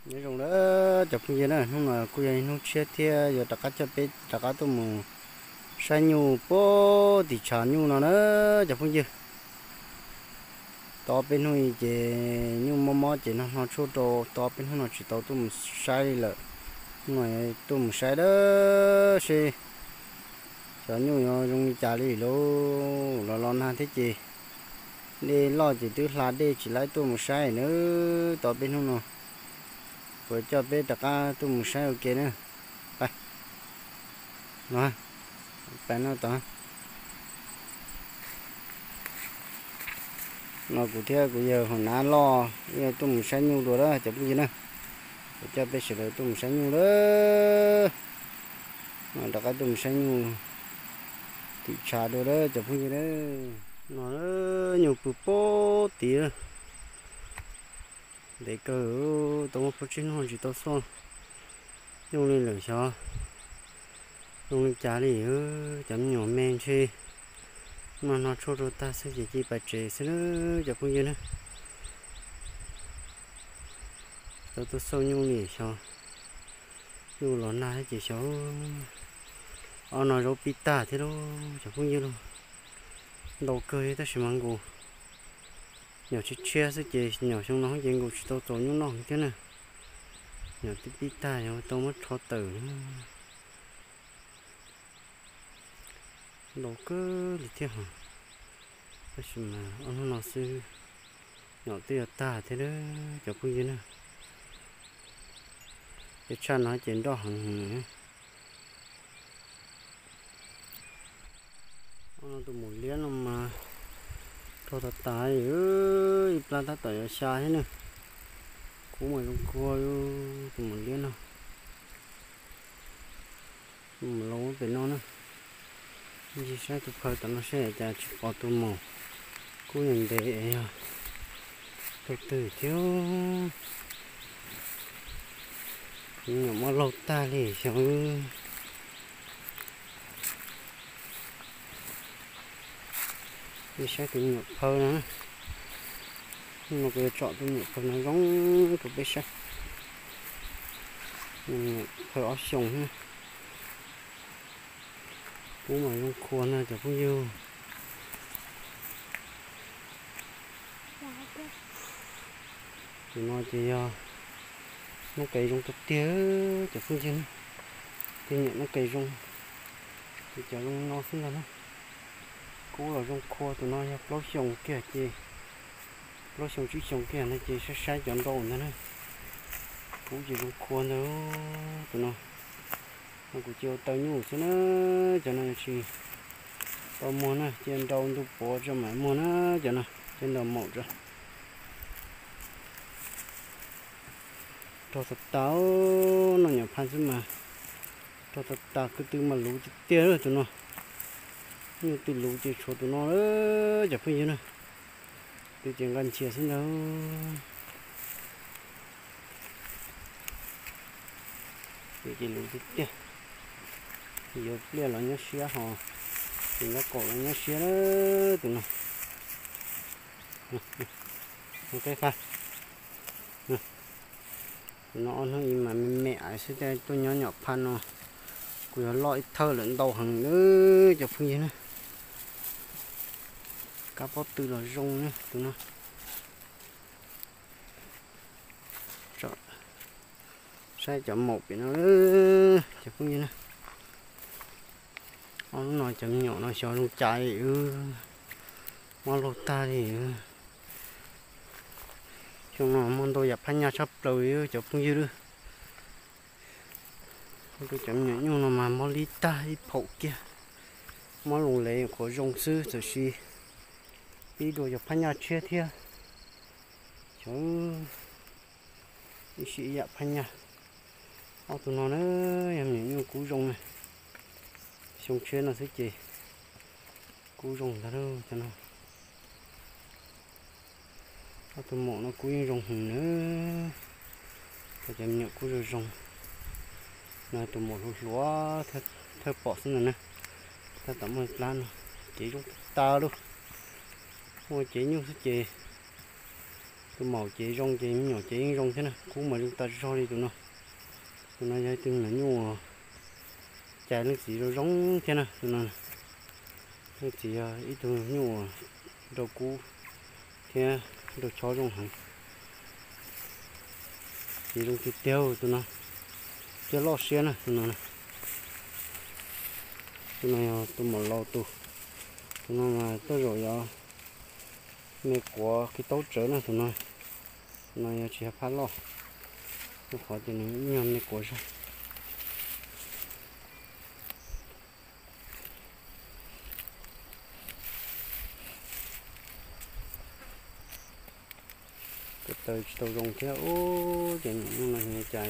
Nyob zoo na cov phooj ywg na, hnub no kuj yog ib hnub tshiab thiab yuav rov qab coj peb rov qab tuaj mus saib nyuj puag tim tshav nyuj no na cov phooj ywg. Tau peb hnub ces nyuj mob mob ces no hno tshuaj rau, tau peb hnub no tsis tau tuaj mus saib li lawm. Hnub no tuaj mus saib dab seb cov nyuj yuav zoo li cas li lauj. Los los nag thiab ces dej loj ces twb hla dej tsis laib tuaj mus saib na. Tau peb hnub no kuv coj peb rov qab tuaj mus saib ua ke na. Pais, no, pais no tod. No kuv thiab kuv yawg hauv nav loj wb tuaj mus saib nyuj dua na cov phooj ywg na. Kuv coj peb sawv daws tuaj mus saib nyuj lawm. No rov qab tuaj mus saib nyuj tim tshav dua na cov phooj ywg na. No nyuj pw puag tid. Ntev kawg, tau muaj plaub tsib hnub tsis tau xauj nyuj li lawm xyov zoo li cas li. Cov me nyuam me ntshe no hno tshuaj rau tag xwb ces cia pais tsev xwb na cov phooj ywg na. Tau tuaj xauj nyuj li xyov, nyuj los nag thiab ces xyov. Ob no zaub pib tag thiab lauj cov phooj ywg lauj. Ntau kawg tab sis mas nkaus nyuam tshiab tshiab xwb ces nyuam xyoo no ces nkaus tsis tau txaus nyuj noj thiab na. Nyuam twb pib tag yog tau muab rho tawm na. Ntau kawg li thiab hos. Tab sis mas ob hnub no xwb nyuam twb yuav tag thiab cov phooj ywg na. Ces tshaj no ces nroj heev heev. Ob no tus maum liab no mas rho tas tas, ib plab tab tom yuav xya thiab ne. Kub mas zoo kua tus maum liab no. Mus lauj pem no na. Ntsia saib tus phaw tom no seb cas tsis pom tus maum kub ntev ntev es yog tus twg thiab. Tus me nyuam mob laug tag li xyov. Ntsia saib tus me nyuam phaw no. Hnub no kuv yuav tsom tus me nyuam phaw no zoo rau peb saib. Tus me nyuam phaw ob xyoos thiab. Kub mas zoo kua na cov phooj ywg. Tus no ces yog noob qes zoo tiag tiag cov phooj ywg. Tej me nyuam noob qes zoo, ces cov zoo no xwb ntag na. Kub los zoo kua, tus no yog plaub xyoos kiag ces, plaub xyoo tsib xyoos kiag no ces saib saib cov nrau ntag na. Kub ces zoo kua ntag tus no. No kuv cia ua taw nyuj xwb na, cov no tsis tau muag na, cia nrau ntuj puav tso mam muag na, cov no cia nrau maum tso. Rog tas tas, noj nyuam phaj xwb mas rog tas tas, ko tw mas luv tiag tiag tus no. Nyuj twg luv ces tshuav tus no, cov phooj ywg na. Twb ces nqa nchias xwb ntag. Twb ces luv tiag tiag. Yuav pliaj los nyob siab ho, ces nyob kaum los nyob siab tus no. Tus no ob hnub ib mas me me aiv xwb, tuaj nyob nyuam phaj no kuj yog loj ib thawj lawm, ntau heev na cov phooj ywg na. Kab pob tw los zoo na tus no. Saib cov maum pem no, cov phooj ywg na. Ob hnub no cov me nyuam no xyov zoo cas li, mob laug tag li. Xyoo no muaj ntau yam phaj nyaj tshaj plaws li cov phooj ywg. Rau cov me nyuam nyuj no mas mob li tag ib phaum kiag. Mob loo lev qhuav zoo xwb, txawm sis pib dua cov phaj nyaj tshiab thiab. Xyov, ib sij ib yam phaj nyaj. Ob tug no na, yog me nyuam nyuj kub zoo na. Xyoo tshiab no xwb ces kub zoo ntag lauj cov no. Ob tug maum no kub yeej zoo heev na. Cov me nyuam kub zoo zoo. No tus maum hluas hluas thawj pom xwb ntag na. Tab tom muaj plab no, cev zoo tag lug. Muaj cev nyuj xwb ces Tus maum ces zoo ces me nyuam ces yeej zoo thiab na, kub mas zoo tas zog li tus no. Tus no yog ib tug me nyuam nyuj uas cais leej txiv zoo zoo thiab na tus no. Leej txiv yog ib tug nyuj uas nrau kub thiab nrau chob zoo heev. Ces zoo tiag tiag tus no, thiab loj siab na tus no. Tus no yog tus maum laus tus, tus no mas tej zaum yog me quav qhib taub tsawv na tus no. Tus no yog tsis yog phab loj, rau qhov tias nws yog me quav zag. Ko taw tsis tau zoo thiab ub, ces nyuam nyuj no cas